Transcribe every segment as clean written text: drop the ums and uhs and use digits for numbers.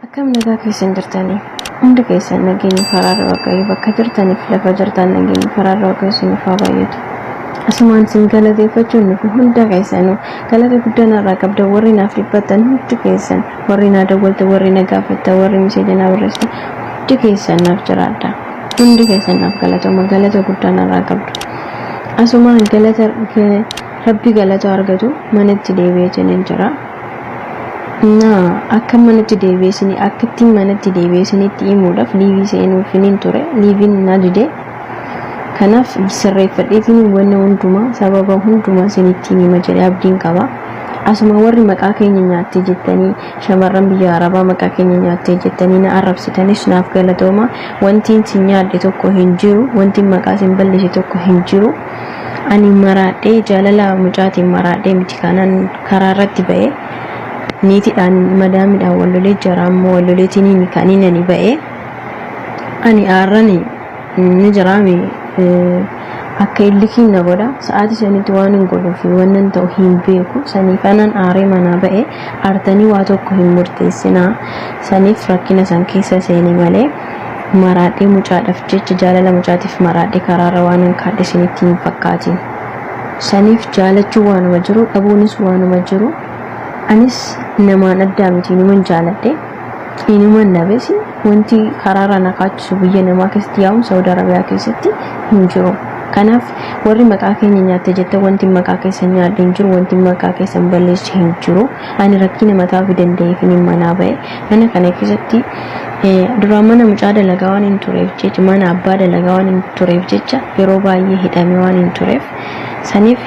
Akkam nagaa keessan jirtanii? Hundi keessan nageenyi faraarra Waaqayyo bakka jirtaniif lafa jirtan nageenyi faraarra Waaqayyo isiniif haa baay'atu. Asumaan isin galateeffachuun nufi hunda keessanuu galata guddaa narraa qabda warri naaf dhiphattan hundi keessan warri naa dawwaltan warri na gaafattan warri miseeja naa barreessitan hundi keessan naaf jiraadha. Hundi keessan naaf galatooma galata guddaa narraa qabdu. Asumaan galata rabbi galata argatu manatti deebi'eetiin jira. Na akka manatti deebi'ee isinii akka ittiin manatti deebi'ee isinitti himuudhaaf liivii seenuuf nin ture liiviin na dide. Kanaaf sirreeffadheetiin wanna hundumaa sababa hundumaa isinitti hima jedhee abdiin qaba. Asuma warri maqaa keenya nyaattee jettanii shamarran biyya Arabaa maqaa keenya nyaattee jettanii na arrabsitanis naaf galatooma. Wanti isin nyaadhe tokko hin jiru. Wanti maqaa isin balleesse tokko hin jiru. Ani maraadhee jaalala mucaatiin maraadhee miti kanaan karaa irratti ba'e. Niitiidhaan madaamiidhaan wal lolee jara ammoo wal loleetiin kan inni ani ba'e. Ani aarrani ni jiraami akka illikiin na godha. Sa'aatii sanitti waan hin godhuu fi wannan ta'u hin beeku. Saniif anan aaree manaa ba'e. Aartanii waa tokko hin murteessinaa. Saniif rakkina san keessa seene malee maraadhee mucaadhaaf jecha jaalala mucaatiif maraadhee karaarra waan hin kaadhe isinitti hin fakkaatin. Saniif jaalachuu waanuma jiru dhabuunis waanuma jiru. Anis namaan addaa miti inuman jaaladhe. Inuman dhabes wanti karaarra na kaachisu biyya namaa keessatti yaa'uun Saudi Arabiyaa keessatti hin jiru. Kanaaf warri maqaa keenya nyaatte jette wanti maqaa keessan nyaadhe hin jiru wanti maqaa keessan balleesse hin jiru. Ani rakkina mataa ofii danda'eef hin manaa ba'e. Mana kana keessatti duraan mana mucaa dalagaa waan hin tureef jecha mana abbaa dalagaa waan hin tureef jecha yeroo baay'ee hidhamee waan hin tureef saniif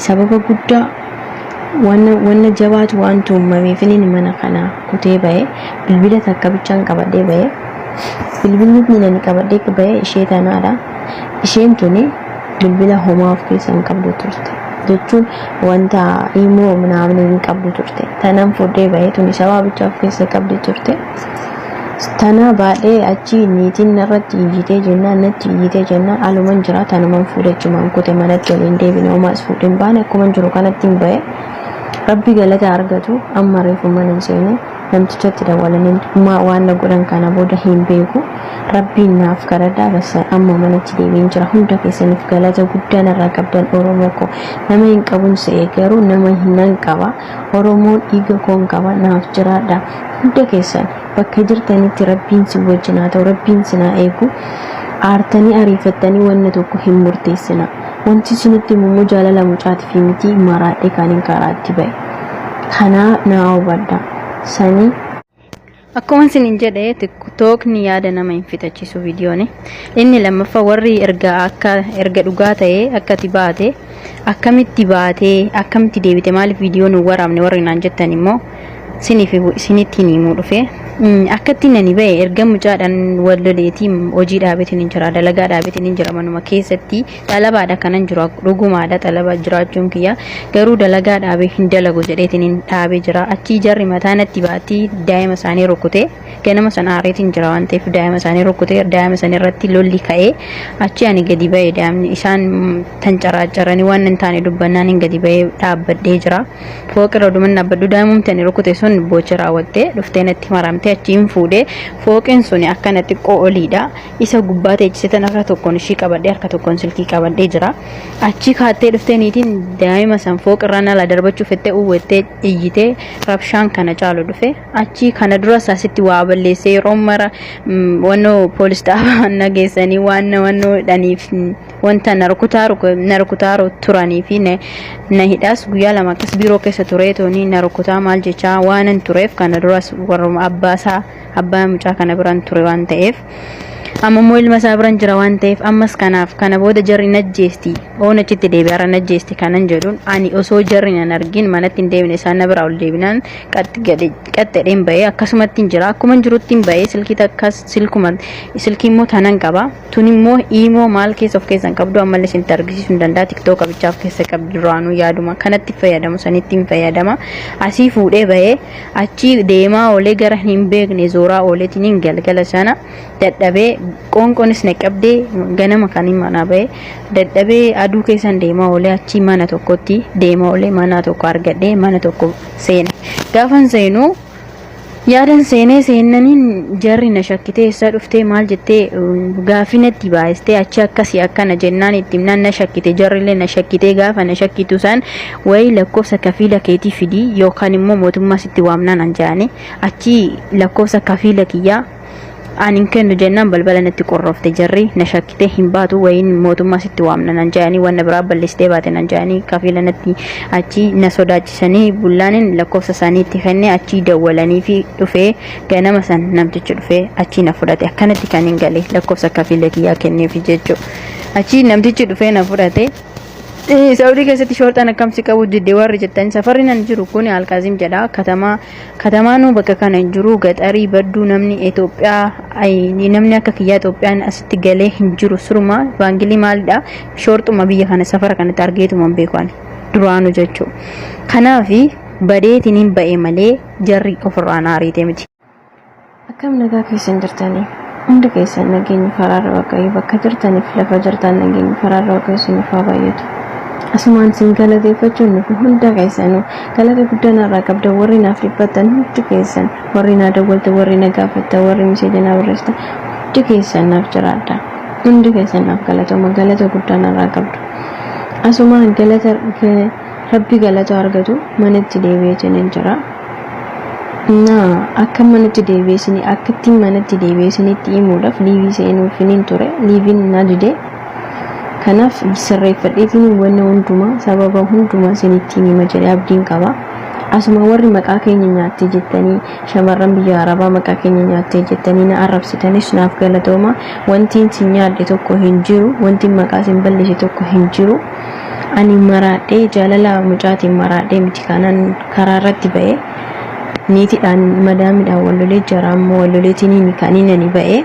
sababa guddaa wanna jabaatu waan tuumameef inni mana kana kutee ba'e. Bilbila takka bichaan qabadhee ba'e. Bilbilli inni ani qabadhee ba'e ishee tanaadha. Isheen tuni bilbila homaa of keessa hin qabdu turte. Jechuun wanta immoo naamni hin qabdu turte. Tanan fuudhee ba'e tuni sababa bichaa of keessa qabdi turte. Tana baadhee achi niitiin narratti iyyitee jennaan natti iyyitee jennaan aluman jira tanuman fuudhee achumaan kute manatti waliin deebine homaas fuudhee hin baane akkuman jiru kanatti hin ba'e. Rabbi galata argatu amma reefu mana hin seene namtichatti dawwalanii waan na godhan kana booda hin beeku. Rabbiin naaf kadhadhaa bas amma manatti deebiin jira. Hunda keessaniif galata guddaa narraa qabdan Oromoo koo. Nama hin qabun se'e garuu nama nan qaba. Oromoon dhiiga koon qaba naaf jiraadha. Hunda keessan bakka jirtanitti rabbiin si wajjin haa ta'u rabbiin si haa eegu. Aartanii ariifattanii wanna tokko hin murteessina. Wanti isinitti himu immoo jaalala mucaatiif miti maraadhee kan hin karaatti ba'e. Kanaa naa hubadha. Sanii Akkuma isinin jedhe tiktookni yaada nama hin fixachiisu viidiyoon. Inni lammaffaa warri erga akka erga dhugaa ta'ee akkati baate akkamitti baatee akkamitti deebite maaliif viidiyoo nu waraabne warri naan jettan immoo siniif isinitti hin himuu dhufe. Akkatti nani ba'e erga mucaadhaan wal loleetii hojii dhaabeetiin hin jira dalagaa dhaabeetiin hin jira manuma keessatti xalabaadha kanan jiru dhugumaadha xalaba jiraachuun kiyya garuu dalagaa dhaabee hin dalagu jedheetiin hin dhaabee jira achii jarri mataa natti baatti daa'ima isaanii rukute ganama sana aareetiin jira waan ta'eef daa'ima isaanii rukute daa'ima sana irratti lolli ka'ee achi ani gadi ba'e daa'imni isaan tancaraaccaranii waan hin taane dubbannaan hin gadi ba'ee dhaabbadhee jira. Fooqirra oduman dhaabbadhu daa'imumti ani rukute sun bocha raawwattee dhuftee natti maramtee achiin fuudhee fooqin sun akkana xiqqoo oliidha. Isa gubbaa teechise tan harka tokkoon ishii qabadhee harka tokkoon silkii qabadhee jira. Achi kaattee dhuftee niitiin daa'ima san fooqirraan ala darbachuu fettee uwwattee iyyitee rabshaan kana caalu dhufe. Achi kana duras asitti waa balleessee yeroo mara wannoo poolis xaabaa na geessanii waan wannoo hidhaniif wanta na rukutaa turanii fi na hidhaas guyyaa 2 akkas biiroo keessa turee tooni na rukutaa maal jechaa waanan tureef kana duras warruma abbaasaa abbaa mucaa kana biran ture waan ta'eef amma immoo ilma isaa biran jira waan ta'eef ammas kanaaf kana booda jarri najjeesti oon achitti deebi'aara najjeesti kanan jedhuun ani osoo jarri nan argin manatti hin deebine isaan na biraa ol deebinaan qaxxedheen ba'ee akkasumatti hin jira akkuma jirutti hin ba'ee silkii takkas silkuma silkii immoo tanan qaba. Tun immoo iimoo maal keessa of keessa hin qabdu ammallee isinitti argisiisuu hin danda'a. Tiktoka bichaa of keessa qabdi duraanuu yaaduma kanatti fayyadamu sanitti hin fayyadama. Asii fuudhee bahee achii deemaa oolee gara hin beekne zooraa ooleetiin hin galgala sana dadhabee qoonqoonis na qabdee ganama kan hin manaa bahee dadhabee aduu keessan deemaa oolee achii mana tokkotti deemaa oolee mana tokko argadhee mana tokko seene. Gaafan seenuu Yaadan seenee seennaniin jarri na shakkitee eessaa dhuftee maal jettee gaaffii natti baay'istee achi akkasii akkana jennaan itti himnaan na shakkite jarrillee na shakkitee gaafa na shakkitu isaan wayi lakkoofsa kafiila keetii fidii yookaan immoo mootummaa sitti waamnaan an jedhani achi lakkoofsa kafiila kiyyaa Ani hin kennu jennaan balbala natti qorrofte jarri na shakkite hin baatu wayiin mootummaa sitti waamna nan jedhanii wanna biraa balleessitee baate nan jedhanii kafiila natti achi na sodaachisanii bullaanin lakkoofsa isaanii itti kenne achii dawwalanii fi dhufee ganama san namtichi dhufee achii na fudhate akkanatti kan hin gale lakkoofsa kafiila kiyyaa kenneefi jechuudha. Achii namtichi dhufee na fudhate. Saawudii keessatti shoorxaan akkam si qabu didde warri jettan safarri nan jiru kun Alkaazim jedha katamaa katamaanuu bakka kana hin jiru gaxarii badduu namni Itoophiyaa namni akka kiyyaa Itoophiyaan asitti galee hin jiru suruma baangilii maalidha shoorxuma biyya kana safara kanatti argeetuma hin beeku ani duraanu jechuu kanaaf badeetiin hin ba'e malee jarri ofirraa na ariite miti. Akkam nagaa keessan jirtanii? Hundi keessan nageenyi faraarra Waaqayyo bakka jirtaniif lafa jirtan nageenyi faraarra Waaqayyo isiniif haa baay'atu. Asumaan isin galateeffachuun nufi hunda keessanuu galata guddaa narraa qabda warri naaf dhiphattan hundi keessan warri naa dawwaltan warri na gaafattan warri miseeja naa barreessitan hundi keessan naaf jiraadha. Hundi keessan naaf galatooma galata guddaa narraa qabdu. Asumaan galata Rabbi galata argatu manatti deebi'eetiin jira. Na akka manatti deebi'ee isinii akka ittiin manatti deebi'ee isinitti himuudhaaf liivii seenuufiniin ture. Liiviin na dide. Kanaaf sirreeffadheetiin wanna hundumaa sababa hundumaa isinitti hima jedhee abdiin qaba. Asuma warri maqaa keenya nyaattee jettanii shamarran biyya Arabaa maqaa keenya nyaattee jettanii na arrabsitanis naaf galatooma. Wanti isin nyaadhe tokko hin jiru. Wanti maqaa isin balleesse tokko hin jiru. Ani maraadhee jaalala mucaatiin maraadhee miti kanan karaa irratti ba'e niitidhaan madaamidhaan wal lolee jara ammoo wal loleetiin kaniin ani ba'e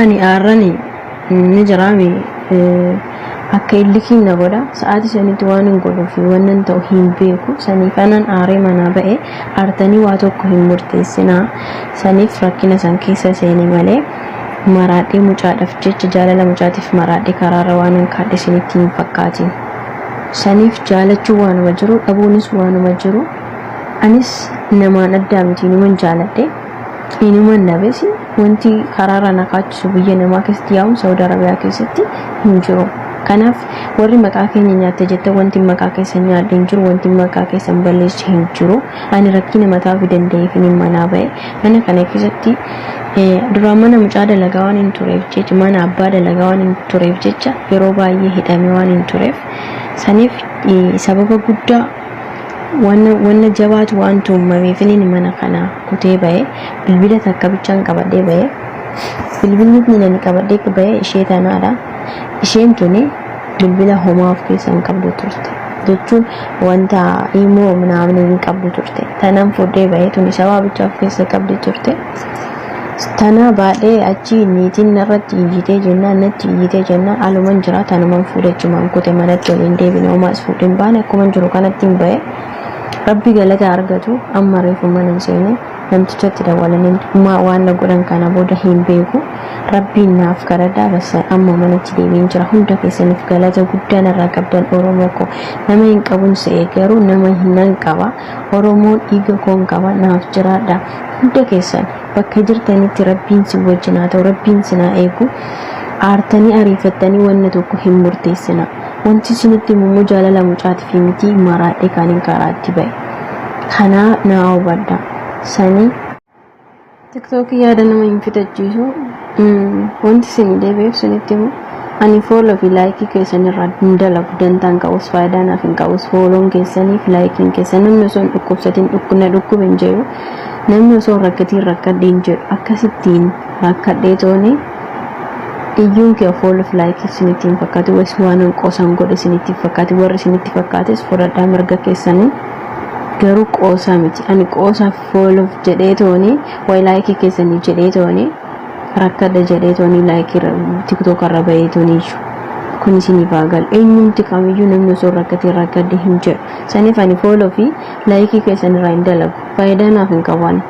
ani aarrani ni jiraami akka illikiin na godha sa'aatii sanitti waan hin godhuu fi wannan ta'u hin beeku saniif anan aaree manaa ba'e aartanii waa tokko hin murteessinaa saniif rakkina san keessa seene malee maraadhee mucaadhaf jecha jaalala mucaatiif maraadhee karaarra waanan kaadhe isinitti hin fakkaatin. Saniif jaalachuun waanuma jiru dhabuunis waanuma jiru. Anis namaan addaa miti inuman jaaladhe inuman dhabes wanti karaarra na kaachisu biyya namaa keessatti yaa'uun Saudi Arabiyaa keessatti hin jiru. Kanaaf warri maqaa keenya nyaatte jette wanti maqaa keessan nyaadhe hin jiru wanti maqaa keessan balleesse hin jiru. Ani rakkina mataa ofii danda'eef hin manaa ba'e. Mana kana keessatti duraan mana mucaa dalagaa waan hin tureef jecha mana abbaa dalagaa waan hin tureef jecha yeroo baay'ee hidhamee waan hin tureef saniif sababa guddaa wanna jabaatu waan tuumameef inni mana kana kutee ba'e bilbila takka bichaan qabadhee ba'e bilbilli inni ani qabadhee ba'e ishee tanaadha isheen tuni bilbila homaa of keessa hin qabdu turte jechuun wanta immoo naamni hin qabdu turte tanan fudhee ba'e tuni sababa bichaa of keessa qabdi turte tana baadhee achi niitiin narratti iyyitee jennaan natti iyyitee jennaan aluman jira tanuman fuudhee achumaan kute manatti ol hin deebine homaas fuudhee hin baane akkuman jiru kanatti hin ba'e rabbi galata argatu amma reefu mana hin seene namtichatti dawwalanii waan na godhan kana booda hin beeku rabbiin naaf kadhadhaa bas amma manatti deebiin jira hunda keessaniif galata guddaa narraa qabdan oromoo koo nama hin qabun se'e garuu nama nan qaba oromoo dhiiga koon qaba naaf jiraadha hunda keessan bakka jirtanitti rabbiin si wajjin haa ta'u rabbiin sin haa eegu aartanii ariifattanii wanna tokko hin murteessina wanti isinitti himu immoo jaalala mucaatiif miti maraadhe kan hin karaatti ba'e kanaa naa hubadha sanii tiktookii yaada nama hin fitachiisu wanti isin deebi'eef isinitti himu ani fooloo fi laayikii keessan irraa hin dalagu dantaan qabus faayidaa naaf hin qabus fooloon keessanii fi laayikiin keessan namni osoo hin dhukkubsatin na dhukkube hin jedhu namni osoo hin rakkatiin rakkadhe hin jedhu akkasittiin rakkadhee tooni iyyuun kee fooloo fi laayikii isinitti hin fakkaatu wayis waan hin qoosan godhe isinitti hin fakkaatu warri isinitti fakkaates fudhadhaa mirga keessanii garuu qoosaa miti ani qoosaaf fooloof jedhee tooni way laayikii keessanii jedhee tooni rakkadha jedhee tooni laayikii tiktook irra bahee tooni iyyuu kun isiniif haa galu eenyumti kamiyyuu namni osoo hin rakkatiin rakkadhe hin jedhu saniif ani fooloo fi laayikii keessan irraa hin dalagu faayidaa naaf hin qabu ani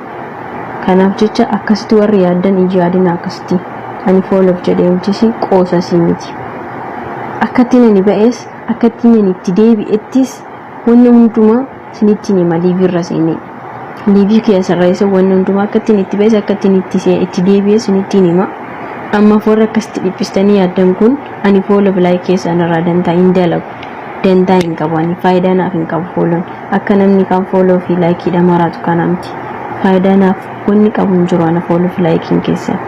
kanaaf jecha akkasitti warri yaaddan iji yaadina akkasitti ani fooloof jedhee miti qoosasii miti akkattiin ani ba'es akkattiin ani itti deebi'ettis wanni hundumaa isinitti hima liiviirra seenee. Liivii kiyya sirreessa wanni hundumaa akka ittiin itti ba'es akka ittiin itti itti deebi'es isinittiin hima. Ammaaf warra akkasitti dhiphistanii yaaddan kun ani follow fi like keessan irraa dantaa hin dalagu. Dantaa hin qabu ani faayidaa naaf hin qabu follow'n. Akka namni kaan follow fi likeidha maraatu kana miti. Faayidaa naaf wanni qabu hin jiru ana follow fi like'n keessan.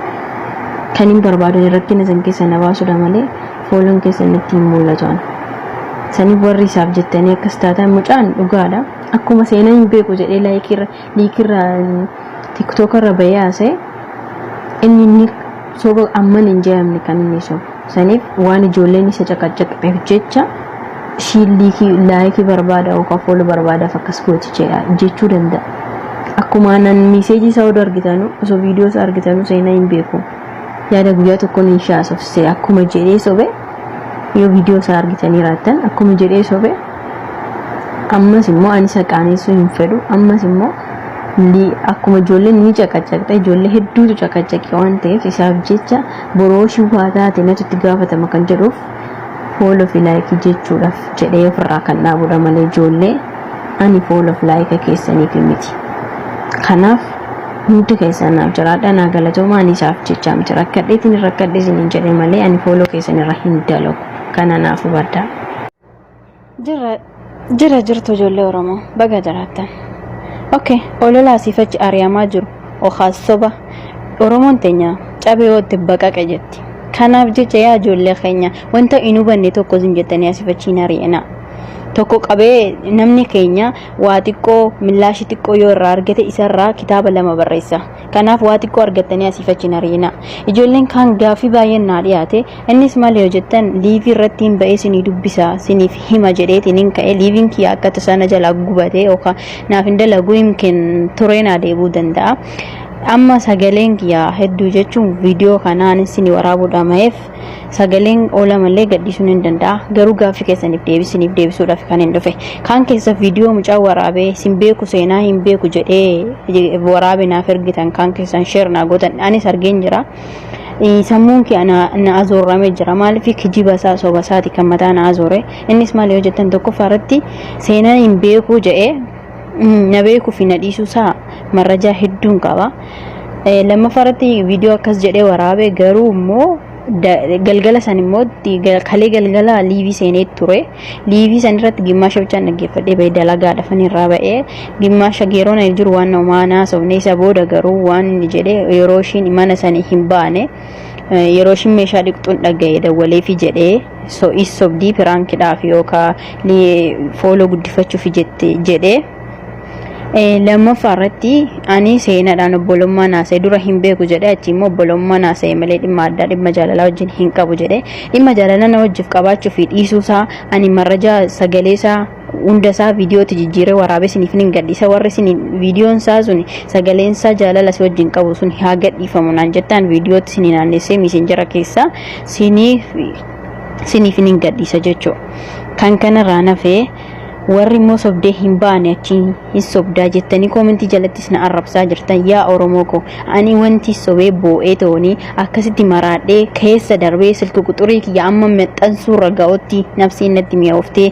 Kan hin barbaadu rakkina san keessa na baasudha malee follow'n keessan natti hin mul'atu ana. Saniif warri isaaf jettanii akkas taatan mucaan dhugaadha. Akkuma seenaa hin beeku jedhee likeirra likeirra TikTokarra bahee haasa'e inni inni soba amman hin jedhamne kan inni sobu. Saniif waan ijoolleen isa caqacaqxeef jecha ishiin liikii like barbaada yookaan follow barbaadaaf akkas gooti jechuu danda'a. Akkuma anan message isaa odoo argitanu osoo viidiyoo isaa argitanu seenaa hin beeku. Yaada guyyaa tokkoon hin shaasofse akkuma jedhee sobe yoo viidiyoo isaa argitanii raattan akkuma jedhee sobe ammas immoo ani isa qaaneessuu hin fedhu ammas immoo akkuma ijoolleen ni caqacaqxe ijoollee hedduutu caqacaqe waan ta'eef isaaf jecha boroo ishii waa taate natu itti gaafatama kan jedhuuf follow fi like jechuudhaaf jedhee ofirraa kan dhaabudha malee ijoollee ani follow fi like keessaniif miti. Kanaaf hundi keessan naaf jiraadha naa galatooma ani isaaf jecha miti rakkadheetiin rakkadhe isiniin jedhe malee ani follow keessan irra hin dalagu kana naaf hubadhaa. Jira jira jirtu ijoollee Oromoo baga jiraattan. Okay, olola asiif achi ari'amaa jiru okaas soba Oromoon teenya cabee wootti baqaqe jetti. Kanaaf jecha yaa ijoollee keenya wanta hin hubanne tokko isin jettanii asiif achi hin ari'inaa. Tokko qabee namni keenya waa xiqqoo millaashii xiqqoo yoo irraa argate isarraa kitaaba lama barreessa. Kanaaf waa xiqqoo argattanii asiif achi hin ari'inaa. Ijoolleen kaan gaaffii baay'een naa dhiyaate. Innis maal yoo jettan live irratti hin ba'ee sinii dubbisa siniif hima jedheetiin hin ka'e live'n kiyya akka tasaa na jalaa gubate yookaan naaf hin dalagu himkeen turee naa deebi'uu danda'a. Amma sagaleen kiyya hedduu jechuun viidiyoo kanaan isinii waraabuudha ma'eef sagaleen oola malee gadhiisuun hin danda'a. Garuu gaaffii keessaniif deebisiniif deebisuudhaaf kan hin dhufe. Kaan keessa viidiyoo mucaa waraabee sin beeku seenaa hin beeku jedhee waraabe naaf ergitan kaan keessan share naa gootan anis argeen jira. Sammuun kee na azoorramee jira. Maaliif kijiba isaa soba isaati kan mataa na azoore. Innis maal yoo jettan tokkoffaa irratti seenaa hin beeku jedhee na beekuu fi na dhiisuu isaa marrajaa hedduun qaba. Lammaffaa irratti viidiyoo akkas jedhee waraabe garuu immoo galgala san immoo kalee galgala live seenee ture. Live san irratti gimmaasha bichaan dhaggeeffadhee bahee dalagaadha fan irraa ba'ee gimmaasha yeroo na jiru waan namaa naasofne isa booda garuu waan inni jedhee yeroo ishiin mana sanii hin baane yeroo ishiin meeshaa dhiqxuun dhaga'e dawwaleefi jedhee so is sobdii prankidhaaf yookaan follow guddifachuuf jette jedhee. Lammaffaa irratti ani seenaadhaan obbolummaa naasa'e dura hin beeku jedhee achi immoo obbolummaa naasa'e malee dhimma addaa dhimma jaalalaa wajjin hin qabu jedhee dhimma jaalalaa na wajjif qabaachuu fi dhiisuu isaa ani marrajaa sagalee isaa hunda isaa viidiyootti jijjiiree waraabee isiniif hin gadhiisa warri isin viidiyoon isaa sun sagaleen isaa jaalala si wajjin qabu sun haa gadhiifamu naan jettaan viidiyootti isinii naannessee Messengera keessaa siniif hin gadhiisa jechuudha. Kan kanarraa nafee warri immoo sobdee hin baane achi hin sobdaa jettanii comment jalattis na arrabsaa jirtan yaa Oromoo koo ani wanti sobee boo'ee toonii akkasitti maraadhee keessa darbee silki quxurii kiyya amma maxxansuurra ga'utti nafsiin natti mi'ooftee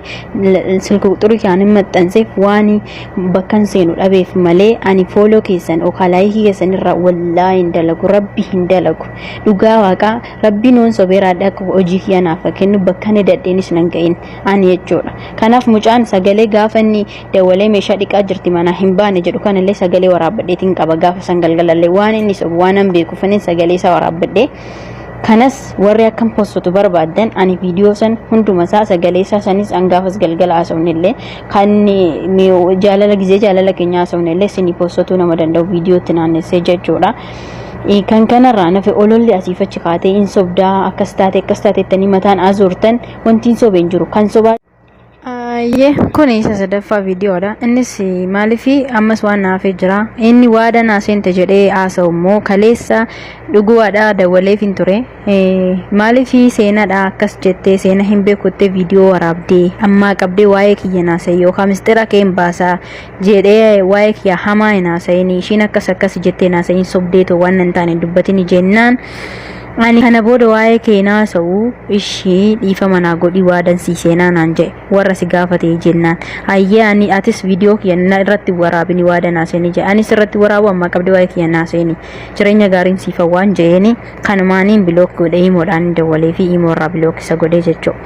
silki quxurii kiyya ani maxxanseef waan bakkan seenu dhabeef malee ani follow keessan yookaan like keessan irraa wallaahi hin dalagu rabbi hin dalagu dhugaa waaqaa rabbiin oon sobee raadhaa akka hojii kiyya naaf kennu bakka inni dadheenis nan ga'in ani jechuudha. Kanaaf mucaan sagalee gaafa inni dawalee meeshaa dhiqaa jirti manaa hin baane jedhu kanallee sagalee waraabbadheetiin qaba gaafa san galgalallee waan inni sobu waan an beekuuf sagalee isaa waraabbadhee kanas warri akkam postotu barbaaddan ani viidiyoo san hunduma isaa sagalee isaa sanis an gaafas galgala haasofnellee kan jaalala gizee jaalala keenya haasofnellee isinii postotuu nama danda'u viidiyootti naannessee jechuudha. Kan kanarraa nafe ololli asiif achi kaatee hin sobdaa akkas taate akkas taate jettanii mataan azoortan wanti hin sobeen jiru kan sobaa. Ayyee kun isa sadaffaa viidiyoodha. Innis maaliif ammas waan naafee jira. Inni waada naa seente jedhee haasa'u immoo kaleessa dhuguwaadha dawwaleef hin ture. Maaliif seenaadha akkas jettee seena hin beekuttee viidiyoo waraabdee ammaa qabdee waa'ee kiyya naasa'e yookaan mistira kee hin baasaa jedhee waa'ee kiyya hamaa hin haasa'in ishiin akkas akkas jettee naasa'in sobdeetoo waan hin taane dubbatin jennaan. Ani kana booda waa'ee kee hin haasa'u ishii dhiifama naa godhii waadan sii seenaa naan jedhe warra si gaafate jennaan. Hayyee ani atis viidiyoo kiyya na irratti waraabini waada naa seeni jedhe. Anis irratti waraabu ammaa qabdi waa'ee kiyya naa seeni. Jireenya gaariin siif hawwaan jedheeni kanumaaniin bilook godhee imoodhaan dawwalee fi imoo irraa bilook isa godhee jechuudha.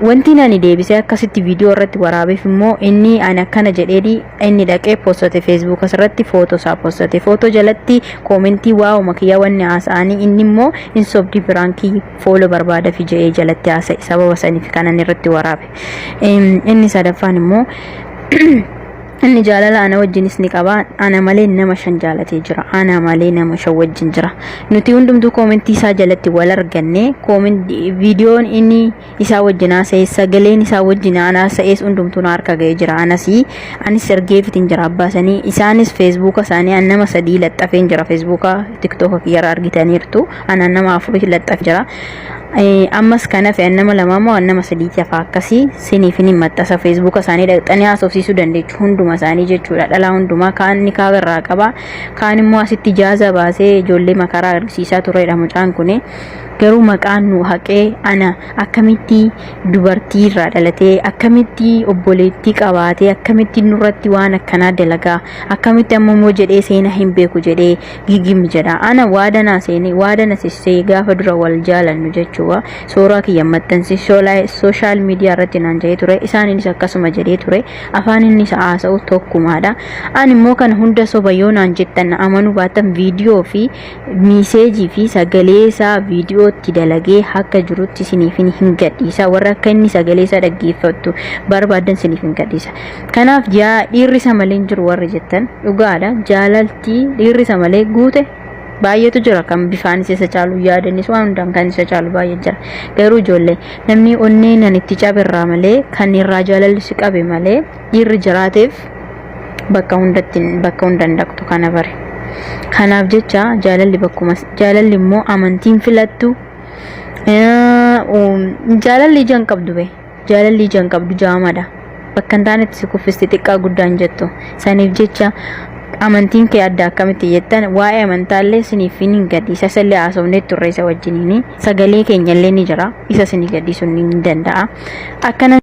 Wanti ani deebisee akkasitti viidiyoo irratti waraabeef immoo inni ani akkana jedheeni inni dhaqee postate Facebook asirratti footoo isaa postate footoo jalatti koomentii waa'uma kiyyaa wanni haasa'anii inni immoo hin sobdi piraankii fooloo barbaada fi jedhee jalatti haasa'e sababa saniif kanan irratti waraabe. Inni sadaffaan immoo inni jaalala ana wajjinis ni qaba. Ana malee nama 5 jaalatee jira. Ana malee nama 5 wajjin jira. Nuti hundumtuu koomentii isaa jalatti wal arganne koomentii viidiyoon inni isaa wajjin haasa'e sagaleen isaa wajjin haasa'es hundumtuu na harka ga'ee jira. Anasii anis ergeefitiin jira abbaasanii isaanis feesbuuka isaanii an nama 3 laxxafeen jira. Feesbuuka tiktooka kiyyarra argitaniirtu. Ana nama 4 laxxafe jira. Ammas kan hafe an nama 2 moo an nama 3 hafa akkasii siniif hin maxxasa. Feesbuuka isaanii dhaqxanii haasofsiisuu dandeechu hunduma isaanii jechuudha. Dhalaa hundumaa kaan ni kaa irraa qaba. Kaan immoo asitti jaaza baasee ijoollee makaraa argisiisaa turedha mucaan kuni. Garuu maqaan nu haqee ana akkamitti dubartii irraa dhalatee akkamitti obboleettii qabaatee akkamitti nurratti waan akkanaa dalagaa akkamitti amma immoo jedhee seena hin beeku jedhee gigim jedha. Ana waada naa seene waada na sissee gaafa dura wal jaalannu jechuudha. Suuraa kiyya maxxansi sooshaal miidiyaa irratti naan jedhee ture. Isaaniinis akkasuma jedhee ture. Afaan inni isa haasa'u tokkumaadha. Ani immoo kana hunda soba yoo naan jettan na amanuu baattan viidiyoo fi miiseejii fi sagalee isaa viidiyootti dalagee akka jirutti isiniif hin gadhiisa. Warra akka inni sagalee isaa dhaggeeffattu barbaadan isiniif hin gadhiisa. Kanaaf dhiirri isa malee hin jiru warri jettan dhugaadha. Jaalalti dhiirri isa malee guute baay'eetu jira kan bifaanis isa caalu yaadanis waan hundaan kan isa caalu baay'ee jira. Garuu ijoollee namni onnee nan itti cabe irraa malee kan irraa jaalalli si qabe malee dhiirri jiraateef bakka hundatti bakka hunda hin dhaqxu kana bare. Kanaaf jecha jaalalli bakkuma jaalalli immoo amantiin filattu jaalalli ija hin qabdu be jaalalli ija hin qabdu jaamadha. Bakka hin taanetti si kuffisti xiqqaa guddaan jettu. Saniif jecha amantiin kee adda akkamitti jettan waa'ee amantaallee siniif hin gadhiisa. Isallee haasofnee turre isa wajjiniini. Sagalee keenyallee ni jira. Isa sinii gadhiisuun ni danda'a. Akkana